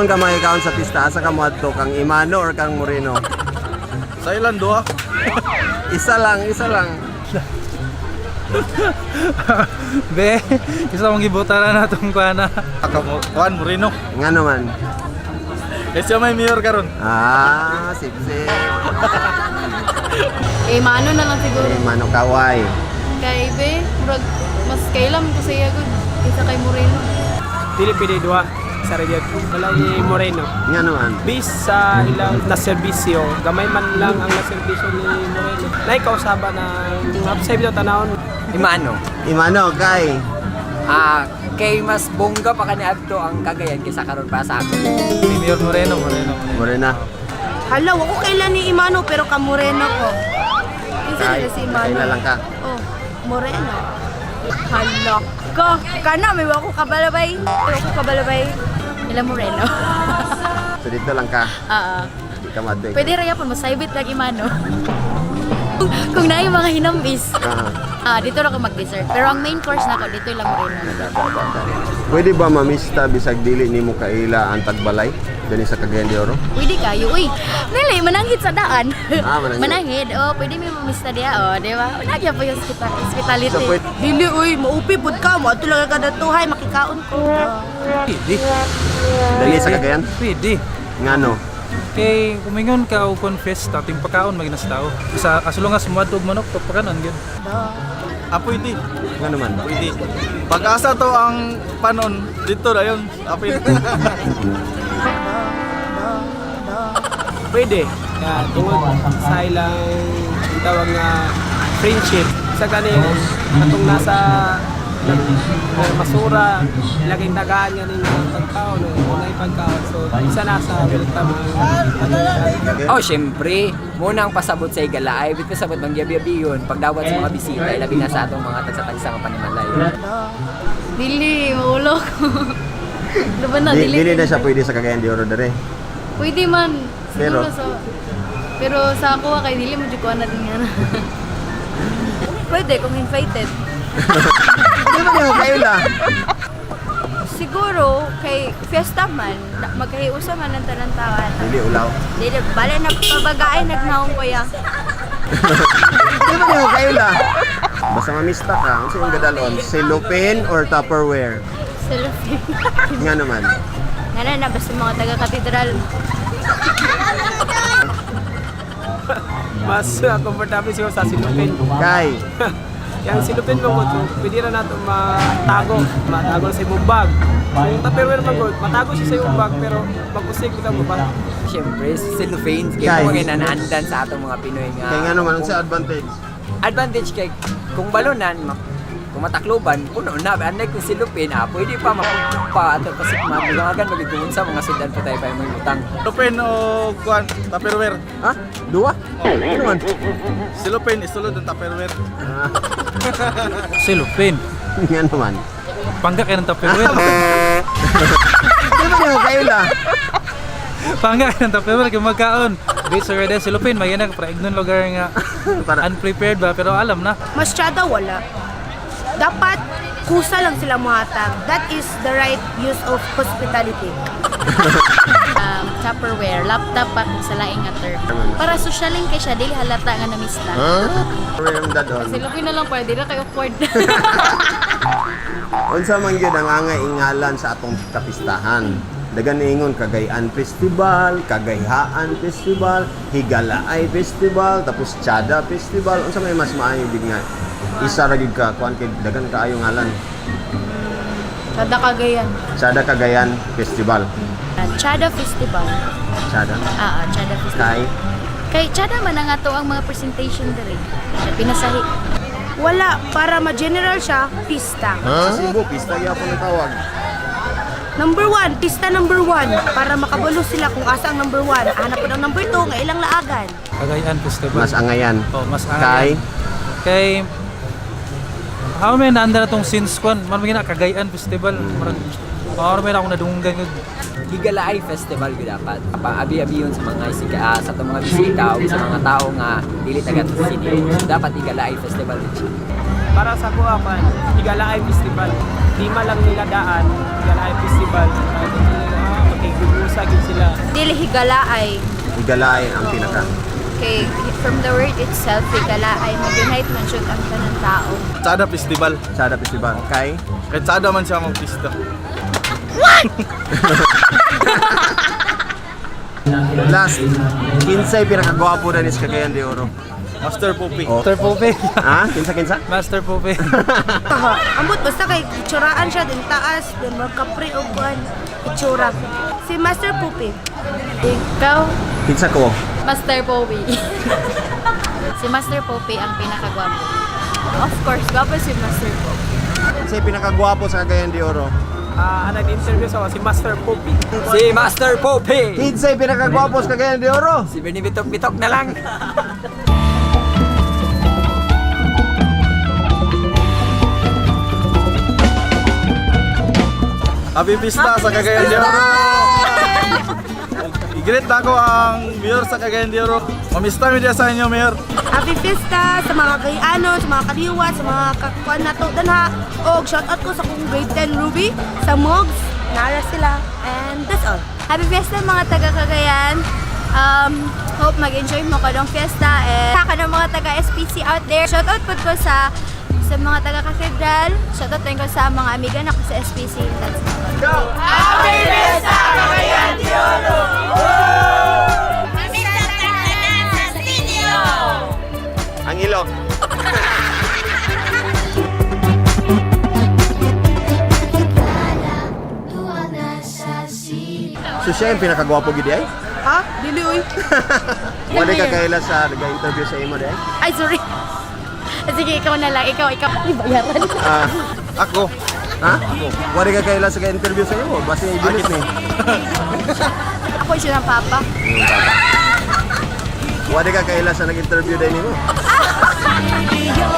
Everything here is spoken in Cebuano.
Kaon ka makikaon sa pista, asa ka moadto, kang Emano or kang Moreno? Sa ilan duha? Isa lang, isa lang. Be, isa mong gibutara na itong kuana. Aka mo kuan Moreno. Nga naman. Eh siya may mayor karon. Ah, sip-sip. Eh, maano na lang siguro. Emano kaway. Kay be, murag, mas kailam ko sa iya gud kaysa kay Moreno. Dili pwede duha sa radio. Wala ni Moreno. Nga naman. Based sa ilang naserbisyo, gamay man lang ang naserbisyo ni Moreno. Nay kausaba na upside bitaw tanawon. Imano. Emano, kay. Ah, kay mas bongga pa kani adto ang Cagayan kaysa karon pa sa ako. Si Mayor Moreno, Moreno, Moreno. Morena. Hala, wako kailan ni Imano pero ka Moreno ko. Kinsa Kay, nila si Imano? kailan lang ka. Oh. Moreno. Hala ka. Kana may wako kabalabay. Wako kabalabay. Ila Moreno. So dito lang ka. Ah, ah. Di ka moadto. Pwede ra yapon mosaybit lang Imano. Kung naay mga hinamis. Ah. Ah, dito ra ko mag-dessert. Pero ang main course nako dito ila Moreno. Pwede ba mamista bisag dili nimo kaila ang tagbalay dani sa Cagayan de Oro? Pwede kayo, uy. Nili, mananghid sa daan. Ah, mananghid. Mananghid. Oh, pwede may mamista diya, oh, di ba? Nagya po yung hospitality. So pwede Dili uy, maupi pud ka mo adto lang ka datuhay makikaon ko. Pwede. dali sa Cagayan? Pwede. Ngano? Kay kumingon ka o confess ta, ting pagkaon maginas tao. Sa asulong nga sumuad og manok, pagpakanon gyud. Ah, pwede. Nga naman. Pwede. Pag-asa to ang panon dito na yun. Apil. Pwede. Kaya tungod sa ilang ang tawag nga friendship sa kaning atong nasa masura laging tagaan niya ning pagkaon no unay pagkaon, so isa na sa welcome. Oh, syempre, muna ang pasabot sa Igalaay, bit pasabot mangyabi yun pagdawat sa mga bisita, labi na sa atong mga tagsa-tagsa nga panimalay. Dili, maulo ko. Laban na, Di, dili. dili na siya pwede sa Cagayan de Oro dere. Pwede man. Pero? Siguro sa... Pero sa ako, kay dili mo jud ko na din nga na. Pwede kung invited. Di ba nimo kaila? Siguro kay fiesta man, magkahiusa man ang tanan tawan. Dili ulaw. Dili bale na pabagaay nagnaong ko ya. Di ba nimo kaila? Basta mamista ka, unsa imong gadalon? Cellophane or Tupperware? Cellophane. Nga naman. Nga na na basta mga taga katedral. Mas komportable siguro sa silupin. Kay. Yang silupin mo ko, so, pwede ra nato matago, matago sa imong bag. Kung Tupperware man gud, matago siya sa imong bag pero mag-usig bitaw mo ba? Syempre, cellophane kay Guys. mga nanandan sa atong mga Pinoy nga. Kay nga naman unsa advantage? Advantage kay kung balonan kung matakloban puno na, unlike kung silupin, ah, pwede pa mapupa ato kasi mabulangan magigumon sa mga sudan pa tayo pa yung mga utang. Silupin o kuan Tupperware. Ha? Dua? Ano man? Silupin isulod ang Tupperware. Ah, Cellophane. nga naman. Pangga kay ng Tupperware. Di ba nimo kaila? Pangga kay ng Tupperware kay magkaon. Based sa red cellophane, magina para ignon lugar nga Para unprepared ba pero alam na. Mas tsada wala. Dapat kusa lang sila muhatag. That is the right use of hospitality. Tupperware, laptop pa kung sa laing nga term. Para sosyaling kay siya, dili halata nga namista. Tupperware ang dadon. Cellophane na lang para dili kay awkward. Unsa man gyud ang angay ingalan sa atong kapistahan? Dagan niingon Cagayan Festival, Kagayhaan Festival, Higalaay Festival, tapos Chada Festival. Unsa may mas maayo gid nga? Isa ra gyud ka kuan kay dagan kaayo ngalan. Chada Cagayan. Chada Cagayan Festival. Chada Festival. Chada. Ah, ah, Chada Festival. Kay Kay Chada man ang ato ang mga presentation diri. Pinasahi. Wala, para ma-general siya, pista. Sa Cebu, pista gyapon ang tawag. Number one, pista number one. Para makabalo sila kung asa ang number one. Hanap po ng number two, nga ilang laagan. Cagayan Festival. Mas angayan. Oh, mas Kay angayan. Kay how may naanda na tong since kwan, man magina Cagayan Festival. Murag or may na akong nadunggan gud. Higalaay Festival gyud dapat. Pang-abi-abi yun sa mga isika, ah, sa atong mga bisita o sa mga tao nga dili taga City. So, dapat Higalaay Festival din siya. Para sa kuha man, Higalaay Festival. Di man lang nila daan, Higalaay Festival. Makigugusa Dili higalaay. Higalaay ang pinaka. Kay from the word itself, higalaay, mag-unite man jud ang tanan tao. Tsada Festival. Tsada Festival. Kay? Kay tsada man siya magpista. Last, kinsay pinakagwapo na ni sa Cagayan de Oro? Master Pupi. Oh. Master Pope. Ha? Kinsa, kinsa? Master Pope. Ambot basta kay itsuraan siya din taas, din magkapre og kuan itsura. Si Master Pupi. Ikaw, Kinsa ko? Master Pope. Si Master Pope ang pinakagwapo. Of course, gwapo si Master Pope. Kinsay pinakagwapo sa Cagayan de Oro? Ah, nag-interview sa si Master Poppy. Si Master Pope! Kinsay pinakagwapo sa Cagayan de Oro? Si Bernie Bitok Bitok na lang. Happy Pista sa Cagayan de Oro! I-greet na ako ang mayor sa Cagayan de Oro. Mamista mi diya sa inyo, mayor. Happy Fiesta sa mga kayano, sa mga kaliwa, sa mga kakuan nato danha. Og shout out ko sa kong grade 10 Ruby, sa Mogs, nara sila. And that's all. Happy Fiesta mga taga Cagayan. Hope mag-enjoy mo kadong fiesta and sa kanang mga taga SPC out there. Shout out pud ko sa mga taga Cathedral. Shout out din ko sa mga amiga nako sa SPC. That's all. Ang ilong. So siya yung pinakagwapo gid ay? Ha? Dili oy. Wala ka kaila sa nag-interview sa imo di ay? Ay, sorry. Sige, ikaw na lang. Ikaw, ikaw. Ay, bayaran. Ah, Ako. ha? Wala ka kaila sa interview sa imo? Basta i-delete ni. Ako siya ng papa. Wala ka kaila sa nag-interview din nimo. Yo.